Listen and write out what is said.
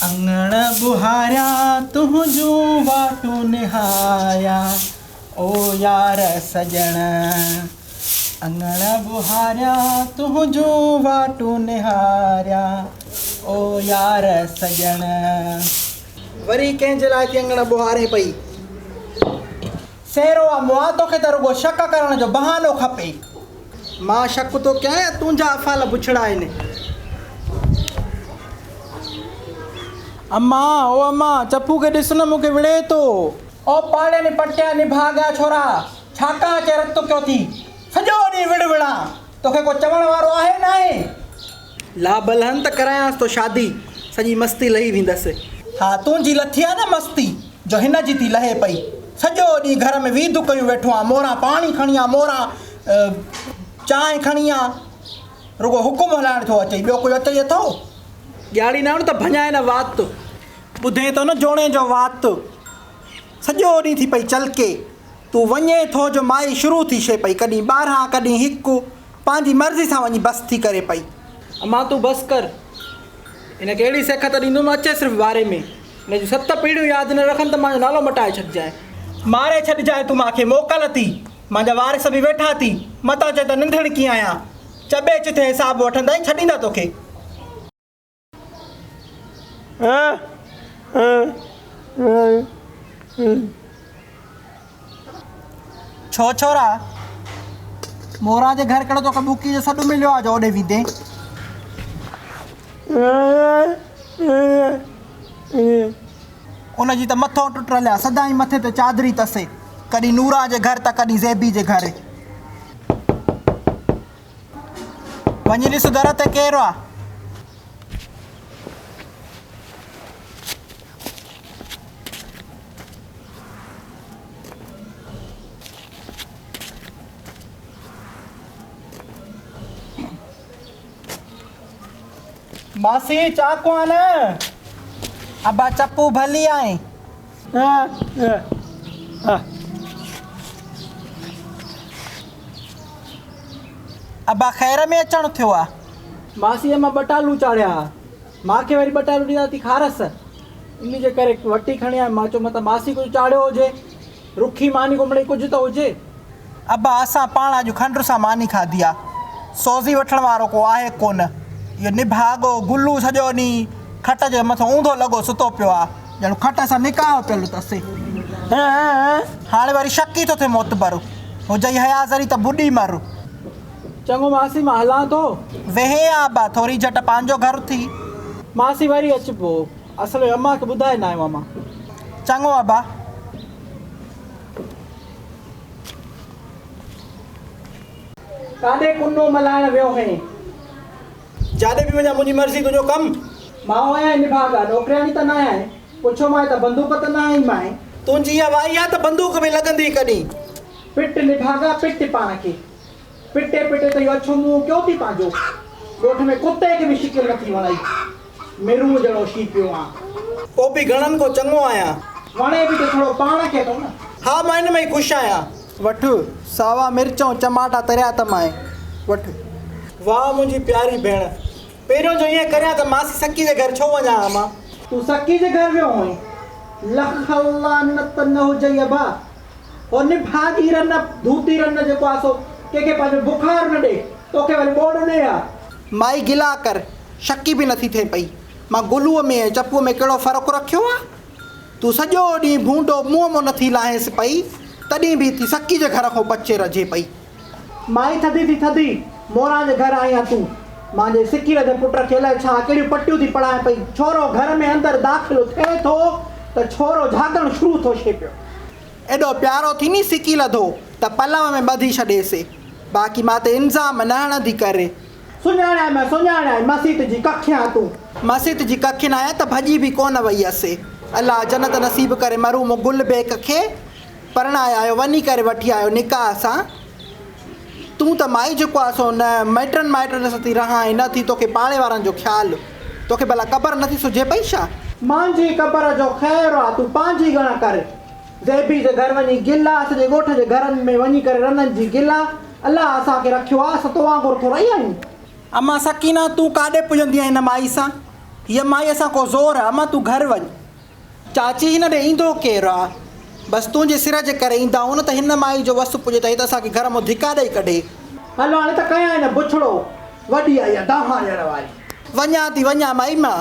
اڱڻ ٻهاريا تنهنجون واٽون نهاريا او يار سڄڻ اڱڻ ٻهاريا تنهنجون واٽون نهاريا او يار سڄڻ. وري ڪنهن جي لاء ٿي اڱڻ ٻهارين پئي. سهرو آ مئا توکي ته رڳو شڪ ڪرڻ جو بهانو کپي. مان شڪ ٿو ڪيان يا تنهنجا افعال بڇڙا آهن. اما او اما چپو کي ڏس نه مون کي وڙهي ٿو. او پاڙين پٽيا نڀاڳا ڇورا ڇاڪان اچي رت ڪيو ٿي سڄو ڏينهن وڙهه وڙهان توکي ڪو چوڻ وارو آهي ناهي. لا بلهن ته ڪرايانس ٿو شادي سڄي مستي لهي ويندس. ها تنهنجي لٿي آ نه مستي جو هن جي ٿي لهي پئي. سڄو ڏينهن گهر ۾ ويڌ ڪيون ويٺو آن موران پاڻي کڻي آ موران چانهه کڻي آ رڳو حڪم هلائڻ ٿو اچئي ٻيو ڪجهه اچئي اٿو؟ ڄاڙي نه هڻ ته ڀڃانء نه وات. ٻڌين ٿو نه جوڻي جو وات. سڄو ڏينهن ٿي پئي چلڪي. تون وڃين ٿو جو مائي شروع ٿي شي پئي ڪڏهين ٻارهن ڪڏهين هڪ پنهنجي مرضي سان وڃي بس ٿي ڪري پئي. امان تون بس ڪر. هن کي اهڙي سيکت ڏيندم اچي صرف واري ۾. هن جون ست پيڙهيون ياد نه رکن ته مانجو نالو مٽائي ڇڏجانء. ماري ڇڏجانء تون مان کي موڪل ٿي. مانجا وارث به ويٺا ٿي. متان چئين ته ننڌڻڪي آهيان. چٻي چٿي حساب وٺندائين ڇڏيندا توکي. ڇو ڇورا! موران جي گهر ڪهڙو توکي ٻوڪي جو سڏ مليو آ جو اوڏي ويندين؟ ان جي ته مٿو ٽٽل آ، سدائين مٿي تي چادري تسي، ڪڏهن نوران جي گهر ته ڪڏهن زيبي جي گهر. وڃي ڏس در تي ڪير آ. ماسي چاڪ آ نه. ابا چپو ڀلي آئين. ابا خير ۾ اچڻ ٿيو آ. ماسي امان ٻٽالو چاڙهيا ها. مان کي وري ٻٽالو ڏيندا ٿي کارس. انهي جي ڪري وٽي کڻي آيم. مان چيو متان ماسي ڪجهه چاڙهيو هجي. رکي ماني ڪو مڙئي ڪجهه ته هجي. ابا اسان پاڻ اڄ کنڊ سان ماني کاڌي آ. سوزي وٺڻ وارو ڪو آهي ڪونه. اهو نڀاڳو گلو سڄو ڏينهن کٽ جي مٿان اونڌو لڳو ستو پيو آ. ڄڻ کٽ سان نڪاح پيل اٿس. هاڻي وري شڪ ئي ٿو ٿئي معتبر. هجئي حياء ذري ته ٻڏي مر. چڱو ماسي مان هلان ٿو. ويهي آ ابا ٿوري جهٽ پنهنجو گهر ٿي. ماسي وري اچبو. اصل ۾ امان کي ٻڌائي نه آيو آهيان مان. چڱو ابا. ڪاڏي ڪنو ملائڻ ويو هئين؟ جاڏي به وڃان منهنجي مرضي تنهنجو ڪم. مان آهيان نڀاڳا، نوڪرياڻي ته ناهيان. پڇيومانء ته بندوق ته نه آئي مانء. تنهنجي اها وائي آ ته بندوق به لڳندي ڪڏهين. پٽ نڀاڳا پٽ پاڻ کي. پٽي پٽي ته اهو اڇو منهن ڪيو ٿي پنهنجو. ڳوٺ ۾ ڪتي کي به شڪل نه ٿي وڻئي. مرون جهڙو شي پيو آن. پوء به گهڻن کان چڱو آهيان. وڻي به ته ٿورو پاڻ کي ٿو نه. ها مان ان ۾ ئي خوش آهيان. وٺ، ساوا مرچ ۽ چماٽا تريا ته مانء. وٺ. واهه منهنجي پياري ڀيڻ. پهريون جو ائين ڪريان ته ماسي سڪي جي گهر ڇو وڃان ها مان. تون سڪي جي گهر ويو هئين. لک لعنت نه هجئي ابا. هو نڀاڳي رن، ڌوتي رن جيڪو آ سو ڪنهن کي پنهنجو بخار نه ڏي، توکي وري ٻوڙ ڏي ها. مائي گلا ڪر، شڪي به نٿي ٿئين پئي. مان گلوء ۾ ۽ چپوء ۾ ڪهڙو فرق رکيو آ؟ تون سڄو ڏينهن ڀونڊو منهن مان نٿي لاهينس پئي، تڏهن به ٿي سڪي جي گهر کان بچي رجهي پئي. مائي ٿڌي ٿي ٿڌي، موران جي گهر آئين آ تون. مانجي سڪيل جي پٽ کي الائي ڇا ڪهڙيون پٽيون ٿي پڙهائين پئي. ڇورو گهر ۾ اندر داخل ٿئي ٿو ته ڇورو جهاڳڻ شروع ٿو ڇي پيو. ايڏو پيارو ٿي ني سڪي لڌو ته پلئه ۾ ٻڌي ڇڏيس. باقي مان تي الزام نه هڻندي ڪر. سڃاڻيانء مان سڃاڻيانء مسيت جي ڪکيان تون. مسيت جي ڪکين آهيان ته ڀڄي به ڪونه وئي هيس. الله جنت نصيب ڪري مرحوم گل بيگ کي پرڻائي آيو وڃي ڪري وٺي آيو نڪاح سان. تون ته مائي جيڪو آ سو نه مائٽن مائٽن سان ٿي رهان ۽ نه ٿي توکي پاڙي وارن جو خيال. توکي ڀلا قبر نٿي سجهي پئي ڇا؟ مانجهي قبر جو خير آ، تون پنهنجي ڳڻ ڪر. زيبي جي گهر وڃي گلا، سڄي ڳوٺ جي گهرن ۾ وڃي ڪري رنن جي گلا. الله اسان کي رکيو آ، اسان تو وانگر ٿورئي آهيون. امان سڪينه، تون ڪاڏي پڄندينء هن مائي سان؟ هيء مائيء سان ڪو زور آ، امان تون گهر وڃ. چاچي هن ڏي ايندو ڪير آ؟ بس تنهنجي سر جي ڪري ايندا هون نه ته هن مائي جو وس پڄي ته هي ته اسان کي گهر مان ڌڪا ڏئي ڪڍي. هل هاڻي ته ڪيان هن بڇڙو، وڏي آئي آ دانهان ڏيڻ واري. وڃان ٿي وڃان مائي مان.